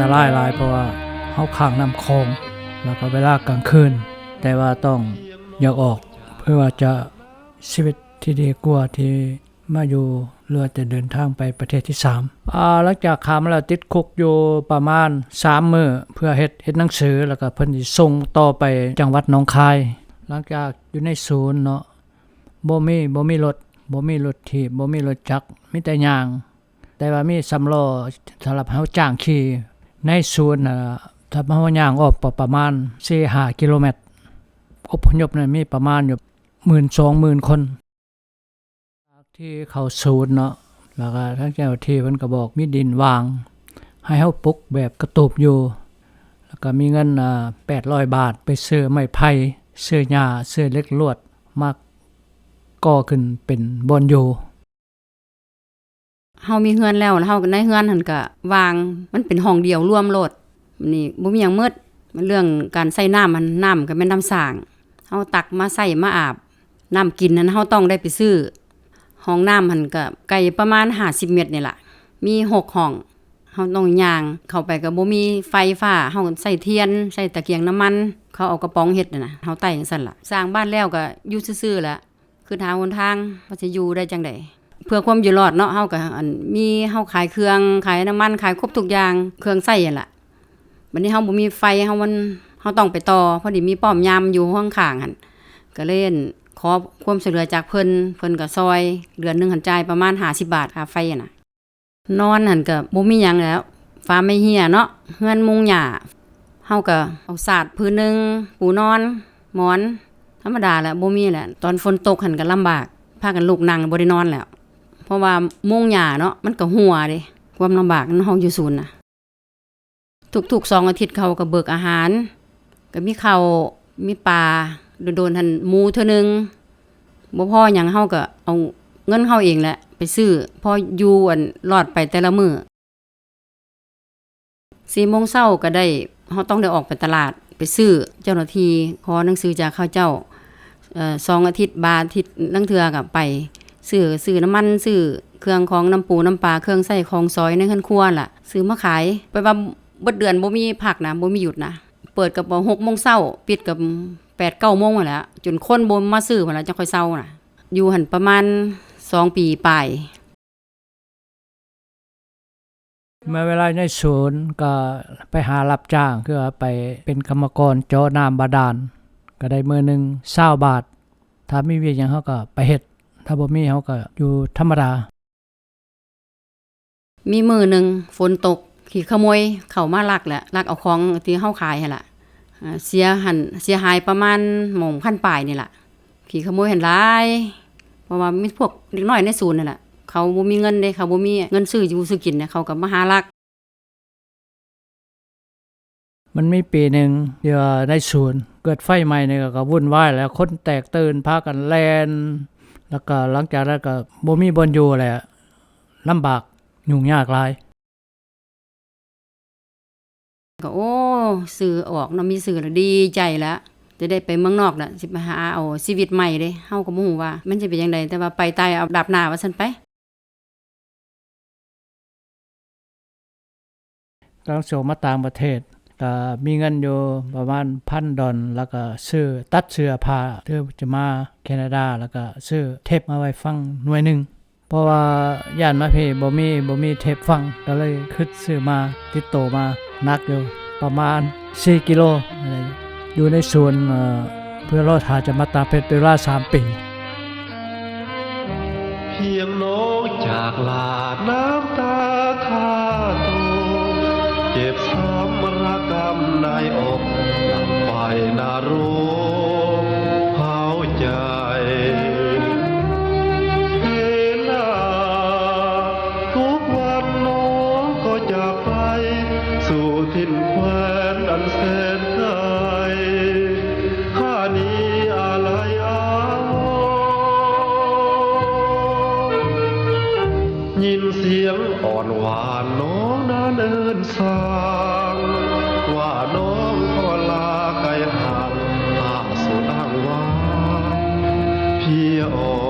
ຕະລາຍຫຼາຍ ເພາະວ່າເຮົາຂ້າມນ້ຳຂອງ ແລ້ວກໍເວລາກາງຄືນ ແຕ່ວ່າຕ້ອງຢາກອອກ ເພື່ອວ່າຈະຊີວິດທີ່ດີກວ່າທີ່ມາຢູ່ ຫຼືວ່າຈະເດີນທາງໄປປະເທດທີສາມ. ອາ ຫຼັງຈາກຂ້າມມາແລ້ວຕິດຄຸກຢູ່ປະມານສາມມື້ ເພື່ອເຮັດ ເຮັດໜັງສື ແລ້ວກໍເພິ່ນຊິສົ່ງຕໍ່ໄປຈັງຫວັດໜອງຄາຍ. ຫຼັງຈາກຢູ່ໃນສູນເນາະ ບໍ່ມີ ບໍ່ມີລົດ ບໍ່ມີລົດຖີບ ບໍ່ມີລົດຈັກ ມີແຕ່ຍ່າງ. ແຕ່ວ່າມີສຳລໍ້ສຳລັບເຮົາຈ້າງຂີ່. ໃນສວນນະ ຖ້າເຮົາຍ່າງອອກປະ ປະມານສີ່ຫ້າກິໂລແມັດ. ອົບພະຍົບນັ້ນມີປະມານຢູ່ໝື່ນສອງໝື່ນຄົນ. ທີ່ເຂົ້າສູນເນາະ ແລ້ວກໍທາງເຈົ້າໜ້າທີ່ເພິ່ນກໍບອກມີດິນວ່າງ ໃຫ້ເຮົາປຸກແບບກະຕູບຢູ່ ແລ້ວກໍມີເງິນ ອາ ແປດຮ້ອຍບາດ ໄປຊື້ໄມ້ໄຜ່ ຊື້ຫຍ້າ ຊື້ເຫຼັກລວດ ມາກໍ່ຂຶ້ນເປັນບ່ອນຢູ່. ເຮົາມີເຮືອນແລ້ວ ແລ້ວເຮົາ ໃນເຮືອນຫັ້ນກະວ່າງ ມັນເປັນຫ້ອງດຽວລວມໂລດ ນີ້ບໍ່ມີຫຍັງໝົດ. ເລື່ອງການໃຊ້ນ້ຳຫັ້ນ ນ້ຳກະແມ່ນນ້ຳສ້າງ ເຮົາຕັກມາໃຊ້ມາອາບ. ນ້ຳກິນຫັ້ນເຮົາຕ້ອງໄດ້ໄປຊື້. ຫ້ອງນ້ຳຫັ້ນກະໄກປະມານຫ້າສິບແມັດນີ້ລະ ມີຫົກຫ້ອງ ເຮົາຕ້ອງຍ່າງເຂົ້າໄປ ກະບໍ່ມີໄຟຟ້າ ເຮົາໃຊ້ທຽນ ໃຊ້ຕະກຽງນ້ຳມັນ ເຂົາເອົາກະປ໋ອງເຮັດຫັ້ນນະ ເຮົາໄຕ້ຈັ່ງຊັ້ນລະ. ສ້າງບ້ານແລ້ວກະຢູ່ຊື່ໆລະ ຄິດຫາຫົນທາງວ່າຊິຢູ່ໄດ້ຈັ່ງໃດ ເພື່ອຄວາມຢູ່ລອດເນາະ. ເຮົາກະ ອັນ ມີ ເຮົາຂາຍເຄື່ອງ ຂາຍນ້ຳມັນ ຂາຍຄົບທຸກຢ່າງ ເຄື່ອງໃຊ້ຫັ້ນລະ. ບັດນີ້ເຮົາບໍ່ມີໄຟ ເຮົາມັນ ເຮົາຕ້ອງໄປຕໍ່ ພໍດີມີປ້ອມຍາມຢູ່ຫ້ອງຂ້າງຫັ້ນ ກະເລີຍ ອັນ ຂໍຄວາມຊ່ວຍເຫຼືອຈາກເພິ່ນ ເພິ່ນກະຊ່ອຍ ເດືອນໜຶ່ງຫັ້ນຈ່າຍປະມານຫ້າສິບບາດຄ່າໄຟຫັ້ນນະ. ນອນຫັ້ນກະບໍ່ມີຫຍັງແລ້ວ ຝາໄມ້ເຫ້ຍເນາະ ເຮືອນມຸງຫຍ້າ ເຮົາກະເອົາສາດຜືນໜຶ່ງ ປູນອນ ໝອນ ທຳມະດາແຫຼະ ບໍ່ມີແຫຼະ. ຕອນຝົນຕົກຫັ້ນກະລຳບາກ ພາກັນລຸກນັ່ງ ບໍ່ໄດ້ນອນແລ້ວ ເພາະວ່າມຸງຫຍ້າເນາະ ມັນກະຮົ່ວເດ້. ຄວາມລຳບາກນຳເຮົາຢູ່ສູນນະ ທຸກໆສອງອາທິດເຂົາກະເບີກອາຫານ ກະມີເຂົ້າ ມີປາ ດົນໆຫັ້ນໝູເທື່ອໜຶ່ງ. ບໍ່ພໍຫຍັງເຮົາກະເອົາເງິນເຮົາເອງແຫຼະໄປຊື້ ພໍຢູ່ ອັນ ລອດໄປແຕ່ລະມື້. ສີ່ໂມງເຊົ້າກະໄດ້ ເຮົາຕ້ອງໄດ້ອອກໄປຕະຫຼາດໄປຊື້. ເຈົ້າໜ້າທີ່ຂໍໜັງສືຈາກເຂົາເຈົ້າ ເອີ ສອງອາທິດ ບາງອາທິດ ລາງເທື່ອກະໄປຊື້ ຊື້ນ້ຳມັນ ຊື້ເຄື່ອງຂອງ ນ້ຳປູນ້ຳປາ ເຄື່ອງໃຊ້ຂອງສອຍໃນເຮືອນຄົວລະ ຊື້ມາຂາຍ. ແປວ່າເບິດເດືອນບໍ່ມີພັກນະ ບໍ່ມີຢຸດນະ ເປີດກະຫົກໂມງເຊົ້າ ປິດກະແປດເກົ້າໂມງຫັ້ນແຫຼະ ຈົນຄົນບໍ່ມາຊື້ຫັ້ນລະ ຈັ່ງຄ່ອຍເຊົານະ. ຢູ່ຫັ້ນປະມານສອງປີປາຍ. ເມື່ອເວລາໃນສູນກະໄປຫາຮັບຈ້າງ ຄືວ່າໄປເປັນກຳມະກອນເຈາະນ້ຳບາດານ ກະໄດ້ມື້ໜຶ່ງຊາວບາດ. ຖ້າມີວຽກຫຍັງເຮົາກະໄປເຮັດ ຖ້າບໍ່ມີເຮົາກະຢູ່ທຳມະດາ. ມີມື້ໜຶ່ງຝົນຕົກ ຂີ້ຂະໂມຍເຂົ້າມາລັກແຫຼະ ລັກເອົາຂອງທີ່ເຮົາຂາຍຫັ້ນລະ ເສຍຫັ້ນ ເສຍຫາຍປະມານໝ່ອງພັນປາຍນີ້ລະ. ຂີ້ຂະໂມຍຫັ້ນຫຼາຍ ເພາະວ່າມີພວກເດັກນ້ອຍໃນສູນຫັ້ນແຫຼະ ເຂົາບໍ່ມີເງິນເດ້ ເຂົາບໍ່ມີເງິນຊື້ຢູ່ຊື້ກິນເດ້ ເຂົາກະມາຫາລັກ. ມັນມີປີໜຶ່ງທີ່ວ່າໃນສູນເກີດໄຟໄໝ້ນີ້ ກະວຸ່ນວາຍແຫຼະ ຄົນແຕກຕື່ນ ພາກັນແລ່ນ ແລ້ວກະຫຼັງຈາກນັ້ນກະບໍ່ມີບ່ອນຢູ່ແຫຼະ ລຳບາກຫຍຸ້ງຍາກຫຼາຍ. ກະ ໂອ້ ຊື່ອອກເນາະ ມີຊື່ລະດີໃຈລະ ຈະໄດ້ໄປເມືອງນອກລະ ຊິໄປຫາເອົາຊີວິດໃໝ່ເດ້. ເຮົາກະບໍ່ຮູ້ວ່າມັນຊິເປັນຈັ່ງໃດ ແຕ່ວ່າໄປຕາຍເອົາດາບໜ້າວ່າຊັ້ນໄປ. ກຳລັງຊິອອກມາຕ່າງປະເທດ ກະມີເງິນຢູ່ປະມານພັນດອນ ແລ້ວກະຊື້ ຕັດເສື້ອຜ້າ ເພື່ອຈະມາແຄນາດາ ແລ້ວກະຊື້ເທັບມາໄວ້ຟັງໜ່ວຍໜຶ່ງ ເພາະວ່າຢ້ານມາພີ້ບໍ່ມີ ບໍ່ມີເທັບຟັງ ກະເລີຍຄິດຊື້ມາ ຕິດໂຕມາ ໜັກຢູ່ປະມານສີ່ກິໂລ ຢູ່ໃນສວນ ເອີ ເພື່ອລໍຖ້າຈະມາຕ່າງປະເທດເປັນເວລາສາມປີ. ພຽງນ້ອງຈາກລາ ນ້ຳຕາຂ້າຕົກ ເຈັບຊ້ຳລະກຳໃນອົກ ໄຟນະລົກເຜົາໃຈ ເວລາ ທຸກວັນນ້ອງກໍຈາກໄປ ສູ່ຖິ່ນແຄວ້ນອັນແສນໄກ ຂ້ານີ້ອາໄລອາວົນ ຍິນສຽງອ່ອນຫວານນ້ອງນັ້ນເອີ້ນ ສ້າງວ່ານ້ອງກໍລາໄກຫ່າງ ພາສູນອ້າງວ່າ ເພຍອ່ອ